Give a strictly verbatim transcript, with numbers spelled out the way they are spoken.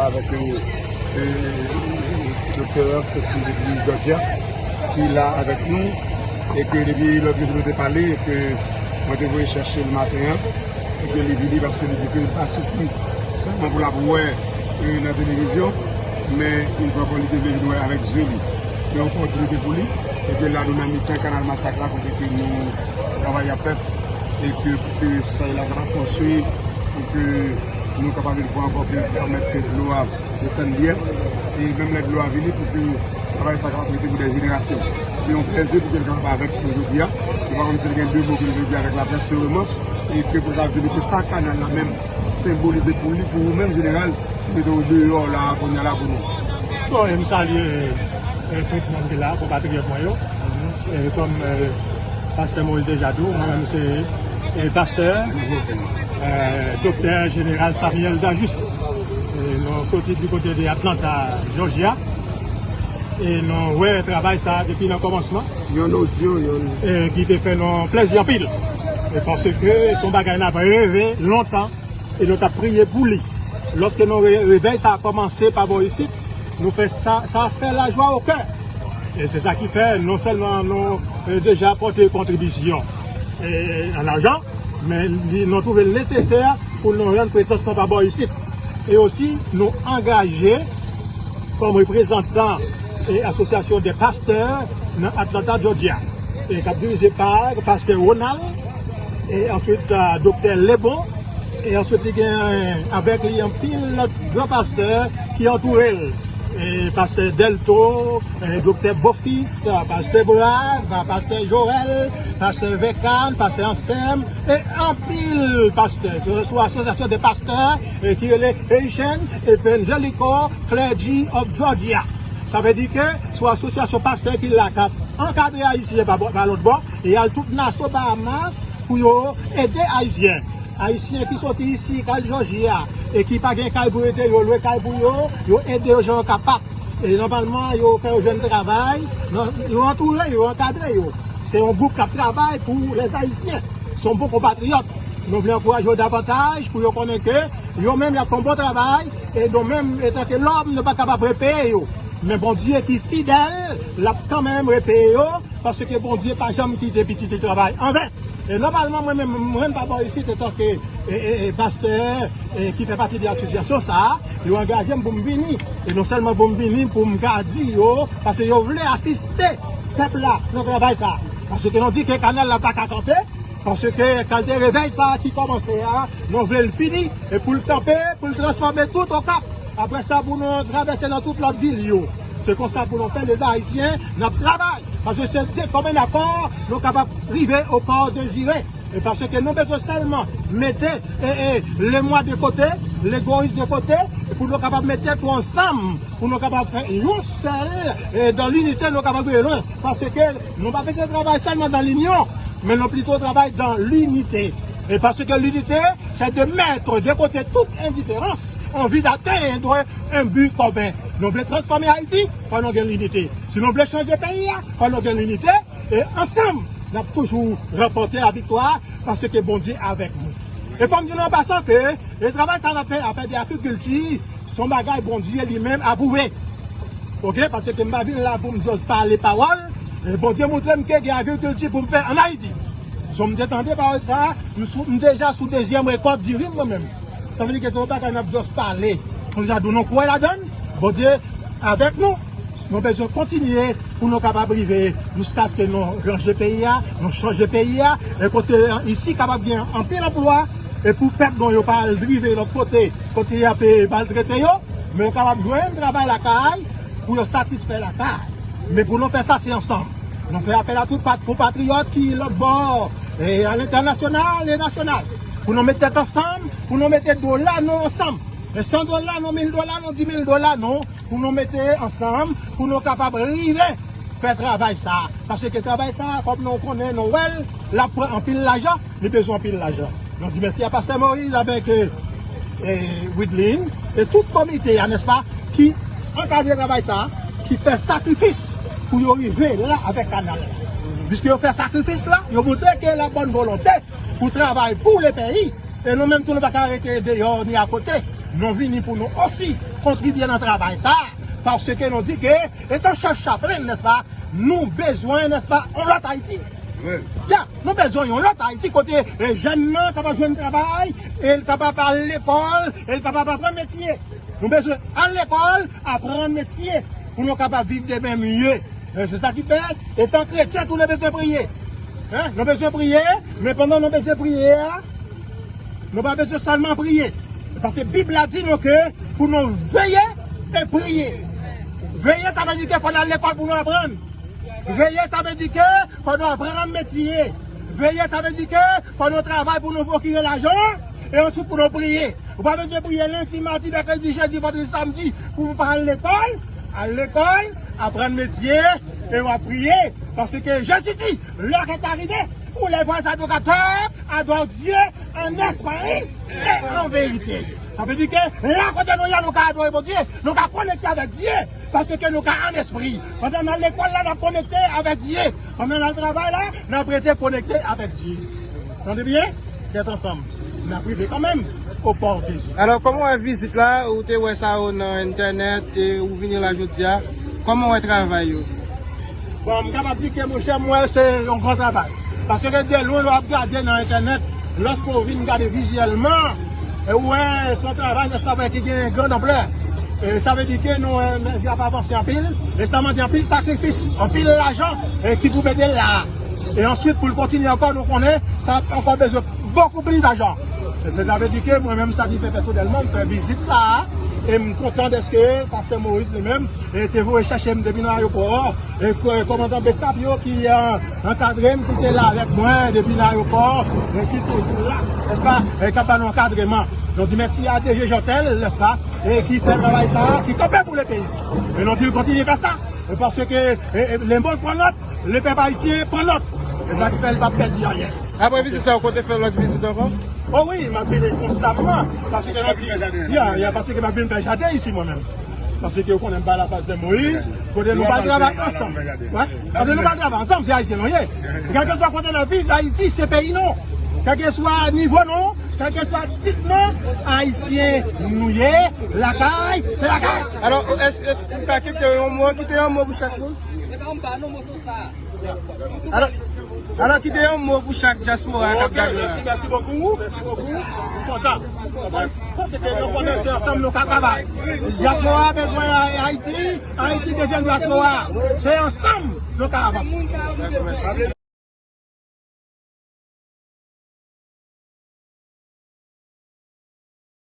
Avèk, euh, euh, doktè a ki soti depi Georgia, ki la avèk nou, e ke depi lòt jou nou te pale, e ke mwen te voye chèche l maten an, e ke li vini paske li di ke li pa sifi sèlman pou l ap wè, euh, nan televizyon, men yon fwa ankò li te vle vin wè avèk zye li. Se yon opòtinite pou li, e ke la nou nan mitan kanal Masak la kote ke nou travay ap fèt, e ke pou ke soy la kapab konstwi, pou ke nou kapab yon fwa ankò ke pèmèt ke dlo a desann byen, e menm lè dlo a vini pou ke travay sa kapab rete pou dè jenerasyon. Se yon plèzi pou ke l kapab avèk nou jodi a. Nou pa konn si l gen de mo ke l vle di avèk laprès sèlman, e ke pou l kapab vini ke sa kanal la menm senbolize pou li, pou ou menm jeneral, ki mete w deyò la, kounye a la pou nou. Bon, e m salye, e, tout moun ki la, konpatriyòt mwen yo. E kòm, e, pastè Moïse deja di w, mwen menm se, e, pastè, e, doktè jeneral Samuel Jean-Juste. E nou soti di kote de Atlanta, Georgia. E nou wè travay sa depi nan kòmansman. Yon odyo, yon e ki te fè nou plèzi anpil. E paske se yon bagay n ap reve lontan. E nou t ap priye pou li. Lòske nou re-, revèy sa a kòmanse pa bò isit, nou fè sa, sa fè lajwa o kè. E se sa ki fè non sèlman nou, e, deja pòte kontribisyon, e, an lajan, men li, nou twouve l nesesè pou nou rann prezans nou pa bò isit. E osi, nou angaje kòm reprezantan e asosyasyon dè pastè nan Atlanta, Georgia, e k ap dirije pa pastè Ronald, e answit, a, doktè Lebon, e answit li gen avèk li anpil lòt gran pastè ki antoure l, e pastè Delto, e doktè Bofis, pastè Brav, pastè Joël, pastè Vekan, pastè Ansèm, e anpil pastè. Se sou asosyasyon de pastè, e ki rele Haitian Evangelical Clergy of Georgia. Sa vle di ke se yon asosyasyon pastè ki la k ap ankadre Ayisyen pa bò, pa lòt bò, e al tout nasyon Bahamas pou yo ede Ayisyen. Ayisyen ki soti isi, k al Jòji a, e ki pa gen kay pou rete, yo lwe kay pou yo, yo ede yo jan yo kapab. E nòmalman, yo fè yo jwenn travay, nan, yo antoure yo, ankadre yo. Se yon gwoup k ap travay pou lèzayisyen. Se yon bon konpatriyòt. Nou vle ankouraje yo davantaj pou yo konnen ke yo menm y ap fè yon bon travay, e nou menm, etanke lòm, nou pa kapab repeye yo. Men Bondye ki fidèl, l ap kanmenm repeye yo, paske Bondye pa janm kite pitit li travay anven. E nòmalman, mwen menm, mwen pa bò isit etanke, e, e, e, pastè, e, ki fè pati de asosyasyon sa a, yo angaje m pou m vini. E non sèlman pou m vini, pou m ka di yo, paske yo vle asiste pèp la nan travay sa a. Paske nou di ke kanal la pa ka kanpe, paske kalite revèy sa a ki kòmanse a, nou vle l fini, e pou l kanpe, pou l transfòme tout Okap. Apre sa, pou nou travèse nan tout lòt vil yo. Se konsa pou nou fè, leta ayisyen, n ap travay. Paske se de kòmen akò, nou kapab rive o pò dezire. E paske nou bezwen sèlman mete, e, e, lemwa de kote, legoyis de kote, pou nou kapab mete tèt nou ansanm, pou nou kapab fè yon sèl, e, dans l'unité, nou kapab rive lwen. Paske nou pa bezwen travay sèlman dans l'union, men nou plito travay dans l'unité. E paske l'unité, c'est de mettre de côté toute indifférence en vue d'atteindre un but commun. Nou vle transfòme Ayiti, fò nou gen linite. Si nou vle chanje peyi a, fò nou gen linite. E ansanm, n ap toujou ranpòte laviktwa, paske Bondye avèk nou. E fò m di nou an pasan ke, e travay sa n ap fè, afè de agrikilti, se yon bagay Bondye li menm apwouve. Oke, paske m pa vin la pou m just pale pawòl. E Bondye montre m ke gen agrikilti pou m fè ann Ayiti. So, m te tande pawòl sa, m sou, m deja sou dezyèm rekòt diri m mwen menm. Sa vle di ke se yon bagay n ap just pale. Nou deja di w nou kwè ladan l, Bondye avèk nou. Nou bezwen kontinye pou nou kapab rive jiskaske nou ranje peyi a, nou chanje peyi a, e kote isi kapab gen anpil anplwa, e pou pèp nou yo pa al drive lòt kote, kote y ap, e, maltrete yo, men yo kapab jwenn travay lakay pou yo satisfè lakay. Men pou nou fè sa, se ansanm. Nou fè apèl a tout pat-, konpatriyòt ki lòt bò, e a lentènasyonal e nasyonal, pou nou met tèt ansanm, pou nou mete dola nou ansanm. E san dola nou, mil dola nou, di mil dola nou, pou nou mete ansanm, pou nou kapab rive fè travay sa. Paske travay sa, kòm nou konnen, nou wè l, l ap pran anpil lajan, li bezwen anpil lajan. Nou di mèsi a Pastè Moïse avèk, e, e, Widlin, e tout komite a, nèspa, ki ankadre travay sa, ki fè sakrifis pou yo rive la avèk kanal la. Piske yo fè sakrifis la, yo montre ke la bòn volonte pou travay pou le peyi. E nou menm tou, nou pa ka rete deyò ni akote. Nou vini pou nou osi kontribye nan travay sa, paske nou di ke, etan chèf Chaplin, nèspa, nou bezwen, nèspa, yon lòt Ayiti. Ya, nou bezwen yon lòt Ayiti kote, e, jèn nan kapab jwenn travay, e l kapab al lekòl, e l kapab aprann metye. Nou bezwen al lekòl, aprann metye, pou nou kapab viv demen mye. E se sa ki fè, etan kretyen tou, nou bezwen priye. Hein? Nou bezwen priye, men pandan nou bezwen priye a, nou pa bezwen sèlman priye. Paske Bib la di nou ke pou nou veye e priye. Veye, sa vle di ke fò n al lekòl pou nou aprann. Veye, sa vle di ke fò nou aprann metye. Veye, sa vle di ke fò nou travay pou nou pwokire lajan, e answit pou nou priye. Ou pa bezwen priye lendi, madi, mèkredi, jedi, vandredi, samdi pou w pa al lekòl. Al lekòl, aprann metye, e w ap priye. Paske Jezi di, l'heure est arrivée où les vrais adorateurs adorent Dieu en esprit et en vérité. Sa vle di ke la kote nou ye, nou ka adore Bondye, nou ka konekte avèk Dye, paske nou ka an espri. Pandan n al lekòl la, n ap konekte avèk Dye. Pandan n al travay la, n ap rete konekte avèk Dye. Tande byen? Tèt ansanm. N ap rive kanmenm o pò de Dye. Alò, kòman w wè vizit la? Ou te wè sa yo nan entènèt e ou vini la jodi a. Kòman w wè travay yo? Bon, m kapab di ke, monchè, m wè se yon gran travay. Paske de lwen, lè w ap gade nan entènèt, lòske w vin gade vizyèlman, e w wè se yon travay, nèspa, ki gen gran anplè. E sa vle di ke nou, e, men, y ap avanse anpil. E sa mande anpil sakrifis, anpil lajan, e ki pou mete la. E answit, pou l kontinye ankò, nou konnen sa ap ankò bezwen bokou plis lajan. E se sa vle di ke mwen menm, sa ki fè pèsonèlman m fè vizit sa a, e m kontan dèske pastè Moïse li menm, e te voye chèche m depi nan ayewopò, e kò-, kòmandan BSAP yo ki, e, ankadre m, ki te la avèk mwen depi nan ayewopò, e ki toujou la, nèspa, e k ap ba nou ankadreman. Nou di mèsi a DG Jeantel, nèspa, e ki fè travay sa a, ki kanpe pou le peyi. E nou di l kontinye fè sa, e paske, e, e, le monde pran nòt, le pèp ayisyen pran nòt. E sa ki fè l p ap pèdi anyen. Apre vizit sa, ou konte fè lòt vizit ankò? O wi, m ap vini konstamman. Paske nou di, ya, ya, paske m ap vin fè jaden isi mwen menm. Paske ou konnen m pa la pastè Moïse, kote nou pral travay ansanm. Wè? Paske nou pral travay ansanm, se ayisyen nou ye. Kèlkeswa kote n ap viv, Ayiti se peyi nou. Kèlkeswa nivo nou, kèlkeswa tit nou, ayisyen nou ye, lakay, se lakay. Alò, èske, èske ou ka kite yon mo, kite yon mo pou chak moun? Alò, alò, kite yon mo pou chak dyaspora k ap gade la. Mèsi, mèsi bokou, mèsi bokou. M kontan. Paske nou konnen se ansanm nou ka travay. Dyaspora bezwen Ayiti, Ayiti bezwen dyaspora. Se ansanm nou ka avanse.